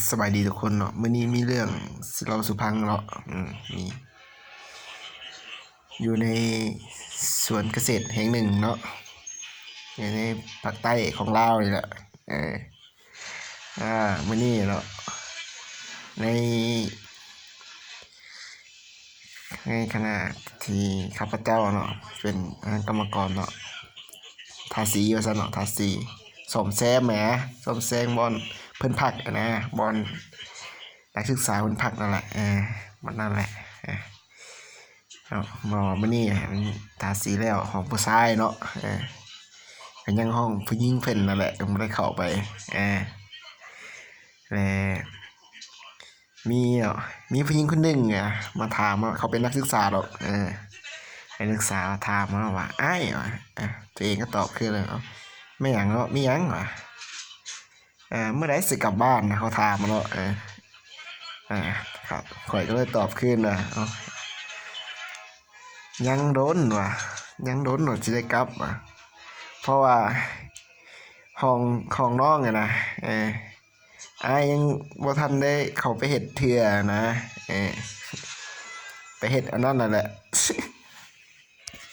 ສະບາຍດີທຸກຄົນເນາະ, ມື້ນີ້ມີເລື່ອງຊິເລົ່າສູ່ຟັງເນາະ. ອືມ ນີ້ ຢູ່ໃນສວນກະເສດແຫ່ງໜຶ່ງເນາະ, ຢູ່ໃນພາກໃຕ້ຂອງລາວນີ້ແຫຼະ. ເອີ ອ່າ ມື້ນີ້ເນາະ ໃນ ໃນຂະນະທີ່ຂ້າພະເຈົ້າເນາະ ເປັນ ອ່າ ກຳມະກອນເນາະ ທາສີວ່າຊັ້ນເນາະ, ທາສີ ສ້ອມແຊມແໝ ສ້ອມແຊມບ່ອນເພິ່ນພັກຫັ້ນນະ, ບ່ອນນັກສຶກສາເພິ່ນພັກນັ້ນແຫຼະ. ເອີ ບ່ອນນັ້ນແຫຼະ. ເອີ ເນາະ ເພາະວ່າມື້ນີ້ທາສີແລ້ວ ຂອງຜູ້ຊາຍເນາະ, ເອີ ກໍຍັງຫ້ອງຜູ້ຍິງເພິ່ນນັ້ນແຫຼະ, ຍັງບໍ່ໄດ້ເຂົ້າໄປ. ເອີ ແລະ ມີເນາະ ມີຜູ້ຍິງຄົນໜຶ່ງອະ ມາຖາມເນາະ, ເຂົາເປັນນັກສຶກສາດອກ. ເອີ ນັກສຶກສາຖາມມາວ່າ ອ້າຍ ວ່າ ເອີ ຕົວເອງກໍຕອບຄືນແລ້ວ ເອົາ ແມ່ນຫຍັງເນາະ ມີຫຍັງ ວ່າ ເອີ ເມື່ອໃດຊິກັບບ້ານ ເຂົາຖາມມາເນາະ. ເອີ ເອີ ຂ້ອຍກໍເລີຍຕອບຄືນວ່າ ເອົາ ຍັງດົນວ່າ ຍັງດົນວ່າຊິໄດ້ກັບວ່າ ເພາະວ່າຫ້ອງ ຫ້ອງນ້ອງຫັ້ນນະ ເອີ ອ້າຍຍັງບໍ່ທັນໄດ້ເຂົ້າໄປເຮັດເທື່ອນະ. ເອີ ໄປເຮັດອັນນັ້ນນັ້ນແຫຼະ